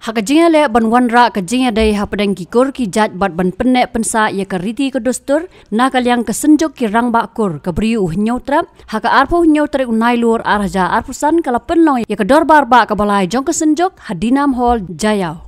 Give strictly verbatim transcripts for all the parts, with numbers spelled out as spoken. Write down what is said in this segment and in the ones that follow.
Ha ka jingïaleh ban wanrah ka jingïadei hapdeng ki kur ki jait bad ban pynneh pynsah ïa ka riti ka dustur, na ka liang ka Synjuk ki Rangbah Kur ka Bri u Hynñiewtrep, ha ka arphew hynñiew tarik u Nailur ar hajar arphew san ka la pynlong ïa ka dorbar bah kaba lai jong ka Synjuk ha Dinam Hall, Jaiaw.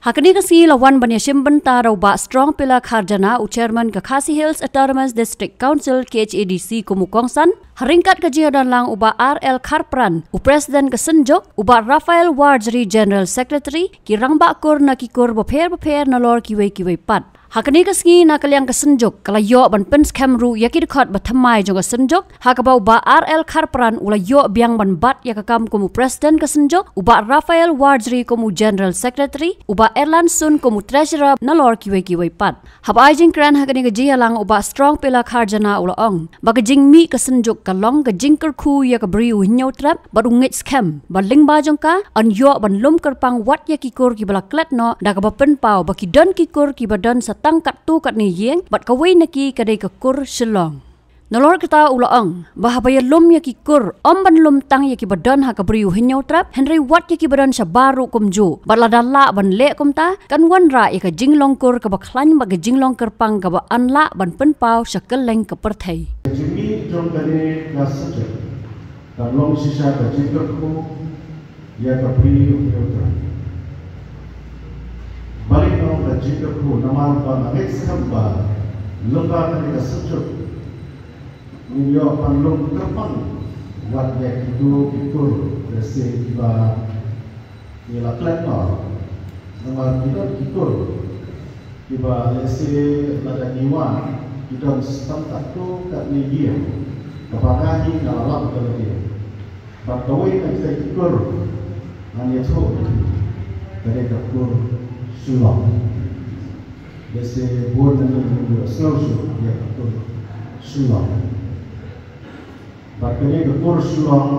Ha kane ka sngi la wan ban ïashim bynta da u Bah Strong Pila Kharjana, u Chairman ka Khasi Hills Autonomous District Council, K H A D C, kum u kongsan, ha ryngkat ka jingïadonlang u Bah R L Kharpran, u President ka Synjuk, u Bah Raphael Warjri, General Secretary, ki rangbah kur na ki kur bapher bapher nalor kiwei kiwei pat. Ha kane ka sngi na ka liang ka Synjuk ka la ïoh ban pynskhem ruh ïa ki dkhot ba thymmai jong ka Synjuk, ha kaba u Bah R L Kharpran u la ïoh biang ban bat ïa ka kam kum u President ka Synjuk, u Bah Raphael Warjri kum u General Secretary, u Bah Erlan Sun kum u Treasurer nalor kiwei kiwei pat. Haba ai jingkren ha kane ka jingïalang u Bah Strong Pila Kharjana u la ong ba ka jingmih ka Synjuk ka long ka jingkyrkhu ïa ka Bri u Hynñiewtrep bad u ngeit skhem ba lyngba jong ka yn ïoh ban lum kyrpang wat ïa ki kur kiba la klet noh da kaba pynpaw ba ki don ki kur kiba don sa tang katto katne ïing bad kawei na ki ka dei ka kur Shillong. Nalor kata u la ong ba haba ïalum ïa ki kur ym ban lum tang ïa kiba don ha ka Bri u Hynñiewtrep hynrei wat ïa kiba don shabar ruh kumjuh, bad lada lah ban leh kumta kan wanrah ïa ka jinglong kur kaba khlaiñ bad ka jinglong kyrpang kaba yn lah ban pynpaw sha kylleng ka pyrthei. Ka jingmih jong kane ka Synjuk kan long shisha ka jingkyrkhu ïa ka Bri u Hynñiewtrep. Balei nga ong ka jingkyrkhu? Namar ba nga ngeit skhem ba lyngba kane ka Synjuk ngin ïoh ban lum kyrpang wat ïa kito ki kur lehse kiba ngi la klet noh. Namar ki don ki kur kiba lehse lada ngi wan ki don sa tang katto katne ïing, kaba nga hi nga la lap ka lade. Bad kawei na kita ki kur ngan ïathuh ïa phi, ka dei ka kur Shillong. Lehse bun na ngi ngim ïohsngew shuh ïa ka kur Shillong. Bad kane ka kur Shillong,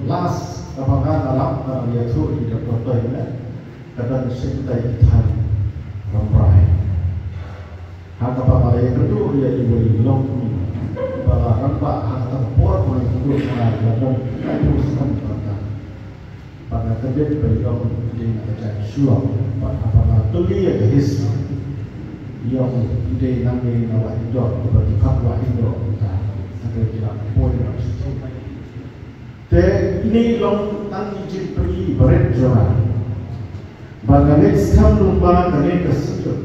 last kaba nga la lap, nga la ïathuh ïa ki, da ka toi ne ka don shyntai ki thaiñ Rambrai. Ha kaba nga la ïakynduh ïa iwei i longkmie ba la rangbah ha kata ka por, ba nga ïakynduh, ba la don laiphew snem ba ka, ba nga kyndit ba i long i dei na ka jait Shillong. Bad haba nga la kylli ïa ka history, i ong i dei nangne na Wahindot, kaba ki khot Wahindot mynta, hynrei ki la poi na ka shatei. Te kine ki long tang ki jingpyni barit jong nga. Bad nga ngeit skhem lyngba kane ka Synjuk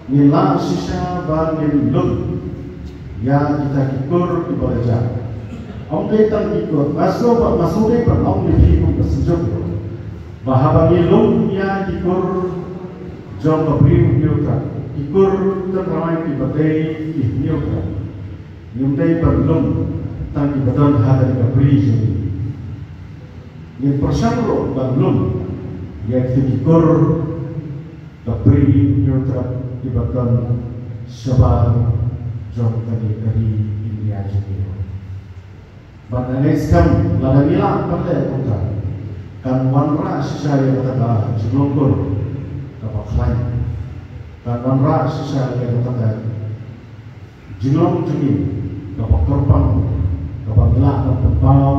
ngin lah shisha ba ngin lum ïa kita ki kur kiba la jah. Ym dei tang ki kur, nga sngew ba, nga sngew dei ban ong ïa phi kum ka Synjuk ruh, ba haba ngi lum ïa ki kur jong ka Bri u Hynñiewtrep, ki kur tynrai kiba dei ki Hynñiewtrep, ngim dei ban lum tang kiba don ha kane ka Bri jong ngi. Ngin pyrshang ruh ban lum ïa kita ki kur ka Bri u Hynñiewtrep kiba don shabar jong kane ka ri India jong ngi. Bad nga ngeit skhem lada ngi lah ban leh kumta, kan wanrah shisha ïa kata ka jinglong kur kaba khlaiñ. Kan wanrah shisha ïa kata ka jinglong jong ngi kaba kyrpang, kaba ngi lah ban pynpaw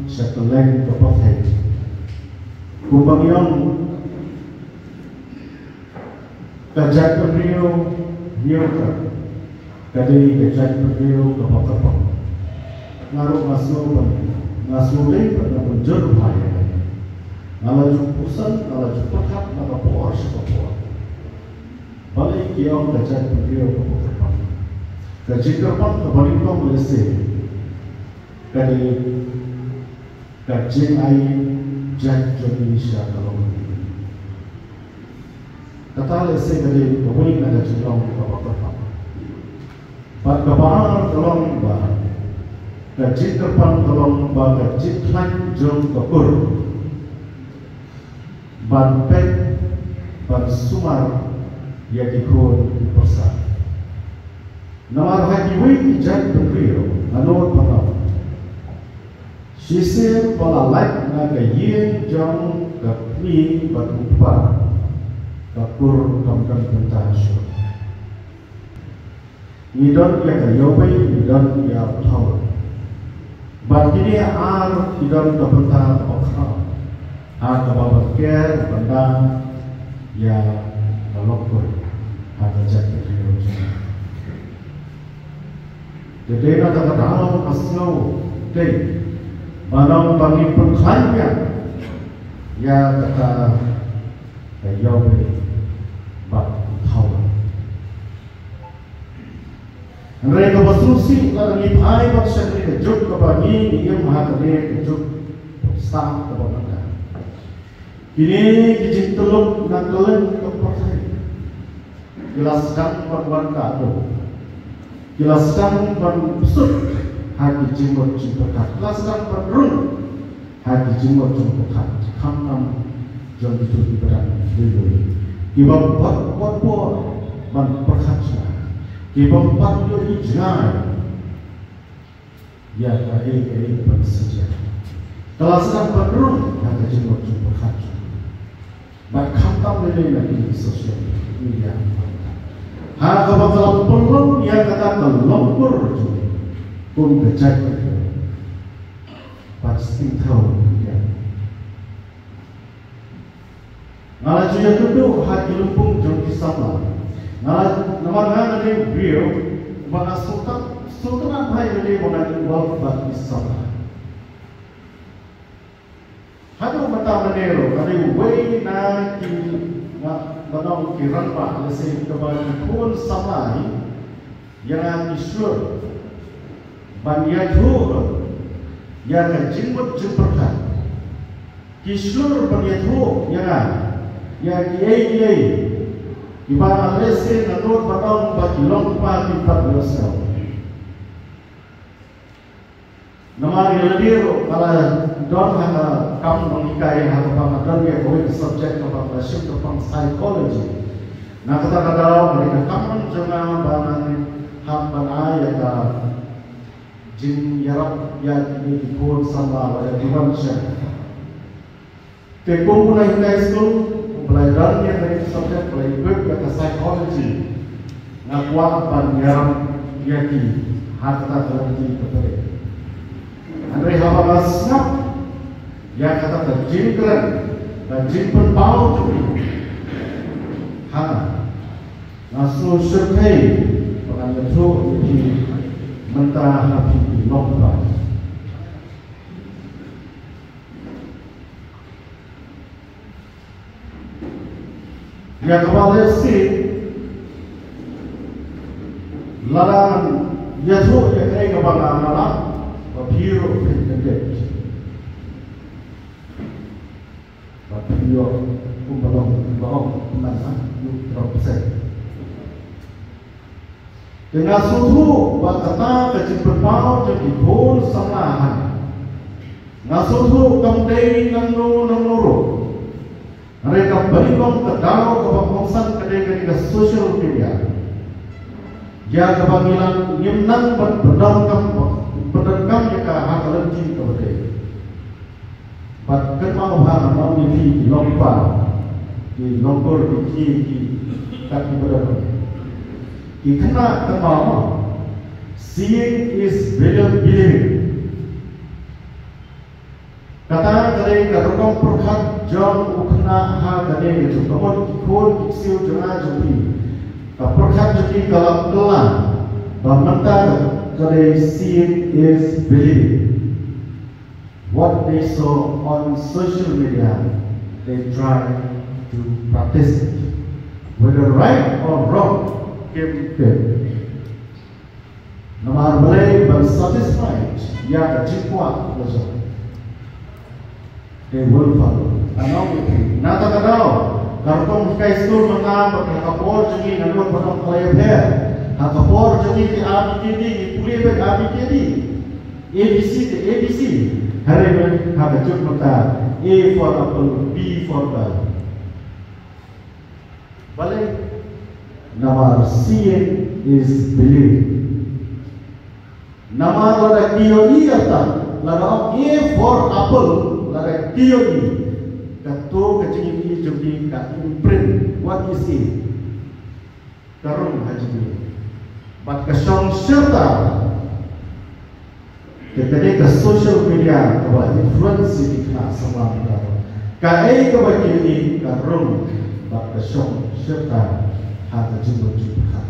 sha kylleng ka pyrthei. Kumba ngi ong, ka jaitbynriew Hynñiewtrep ka dei ka jaitbynriew kaba kyrpang. Nga ruh nga sngew ban, nga sngew dei ban, ban jur bha ïa ka. Nga la ju pyrshang, nga la ju pyrkhat na ka por sha ka por. Balei ki ong ka jaitbynriew kaba kyrpang? Ka jingkyrpang kaba nyngkong lehse ka dei ka jingai jait jong ngi sha ka longkmie. Kata lehse ka dei kawei na ka jinglong kaba kyrpang. Bad kaba ar ka long ba ka jingkyrpang ka long ba ka jingkhlaiñ jong ka kur ban peit, ban sumar ïa ki khun ki pyrsa. Namar ha kiwei ki jaitbynriew, nga nud ban ong, shisien ba la lait na ka ïing jong ka kmie bad u kpa, ka kur kam don bynta shuh. Ngi don ïa ka ïawei, ngi don ïa u thaw. Bad kine ar ki don ka bynta kaba khraw. Ha kaba ban ker ban da ïa ka longkur ha ka jaitbynriew jong ngi. Te dei na kata ka daw ka sngew dei ba long ba ngi pynkhlaiñ ïa ïa kata ka ïawbei bad u thaw. Hynrei kaba sngewsih lada ngi phai bad sha kane ka juk kaba ngi ngi im ha kane ka juk stad kaba mynta. Kine ki jingtylluk na kylleng ka pyrthei ki la sdang ban wan ka ado. Ki la sdang ban pynsuh ha ki jingmut jingpyrkhat. Ki la sdang ban rung ha ki jingmut jingpyrkhat. Khamtam jong kito kiba dang duwai. Kiba pat pat por ban pyrkhat jngai. Kiba pat ïohi jngai ïa kaei kaei ban sa jia. Ka la sdang ban rung ha ka jingmut jingpyrkhat jong ngi. Bad khamtam lei lei na ki social media. Ha kaba ka la pynlong ïa kata ka longkur jong ngi kum ka jaitbynriew. Bad sting thaw ïa. Nga la ju ïakynduh ha ki lympung jong ki samla. Nga la, namar nga nga dei u briew ba nga sngewtynnat, sngewtynnat bha ïa lade ba nga involve bad ki samla. Haduh mynta mynne ruh ka dei uwei na ki, nga, ba nong ki rangbah, lehse kaba ki khun samla hi ïa nga ki shlur ban ïathuh ïa ka jingmut jingpyrkhat. Ki shlur ban ïathuh ïa nga ïa kiei kiei kiba lehse nga nud ban ong ba ki long kpa kim pat ïohsngew. Namar ïa lade ruh ka la don ha ka kam ban hikai ha kaba nga don ïa kawei ka subject kaba nga shim kyrpang psychology. Na kata ka daw ka dei ka kamram jong nga ba ngan hap ban ai ïa ka jingïarap ïa kine ki khun samla ba dang wan sha. Te kum u nai high school, u Blai don ïa ka subject, u Blai equip ïa ka psychology. Nga kwah ban ïarap ïa ki ha kata ka lynti kaba dei. Hynrei haba nga sngap ïa kata ka jingkren, ka jingpynpaw jong ki, ha nga, nga sngew shyrkhei ba ngan ïathuh ïa phi mynta ha phi ki longkmie. Ïa kaba lehse lada ngan ïathuh ïa kaei kaba nga nang lap, ba phi ruh phin kyndit. Ba phi ïoh kumba long, kumba ong kumba na ïoh drop set. Te nga sngewthuh ba kata ka jingpynpaw jong ki khun samla ha nga, nga sngewthuh kam dei nangno nangno ruh. Hynrei ka bynriew ka daw kaba kongsan ka dei kane ka social media. Ïa kaba ngi nang, ngim nang ban pyndonkam, pyndonkam ïa ka ha ka lynti kaba dei. Bad kynmaw bha nga ong ïa phi ki longkpa, ki longkur, ki kñi, ki kat ki ba don. Ki khynnah kynmaw mo. Seeing is believing. Kata ka dei ka rukom pyrkhat jong u khynnah ha kane ka juk. Ka mut ki khun ki ksiew jong nga jong phi, ka pyrkhat jong ki ka la kylla ba mynta ka dei seeing is believing. What they saw on social media, they try to practice it. Whether right or wrong, kim tip. Namar balei? Ban satisfy ïa ka jingkwah ka jong. They will follow. Nga ong ïa phi, na kata ka daw, ka rukom hikai skul mynta, bad ha ka por jong ngi nga nud ban ong ka la ïapher. Ha ka por jong ngi te A B C D, ngi pule beit A B C D. A B C te A B C. Hynrei ha ka juk mynta, A for apple, B for ball. Balei? Namar seeing is believing. Namar lada ki ïohi ïa kata, lada ong A for apple, lada ki ïohi, kato ka jingïohi jong ki ka imprint what is it. Ka rung ha jingïohi. Bad ka shong shirta. Te ka dei ka social media kaba influence ïa ki khynnah samla mynta. Kaei kaba kine ka rung bad ka shong shirta ha ka jingmut jingpyrkhat.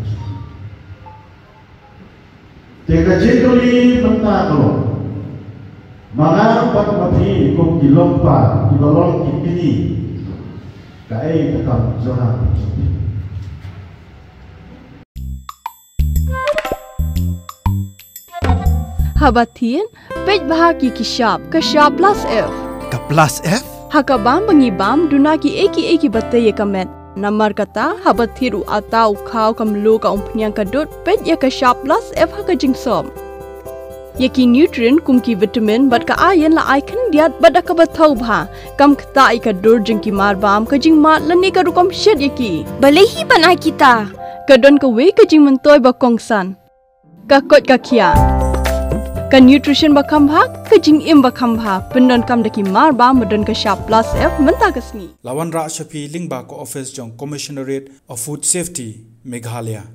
Te ka jingkylli mynta ka long, ma nga bad ma phi kum ki longkpa kiba long ki kñi, kaei ka kam jong nga jong phi? Haba thied, peit bha ki ki shap, ka shap plus F. Ka plus F? Ha ka bam ba ngi bam, duna ki ei ki ei kiba tei ïa ka met. Namar kata, haba thied u ata, u khaw, ka mluh, ka umphniang, ka dud, peit ïa ka shap plus F ha ka jingsop. Ïa ki nutrient kum ki vitamin bad ka iron la ai khyndiat bad da kaba thaw bha. Kam ktah ïa ka dur jong ki mar bam, ka jingmad lane ka rukom shet ïa ki. Balei hi ban ai kita? Ka don kawei ka jingmyntoi ba kongsan. Ka koit ka khiah. Ka nutrition ba kham bha, ka jingim ba kham bha. Pyndonkam da ki mar bam ba don ka shap plus F mynta ka sngi. La wanrah sha phi lyngba ka office jong Commissionerate of Food Safety, Meghalaya.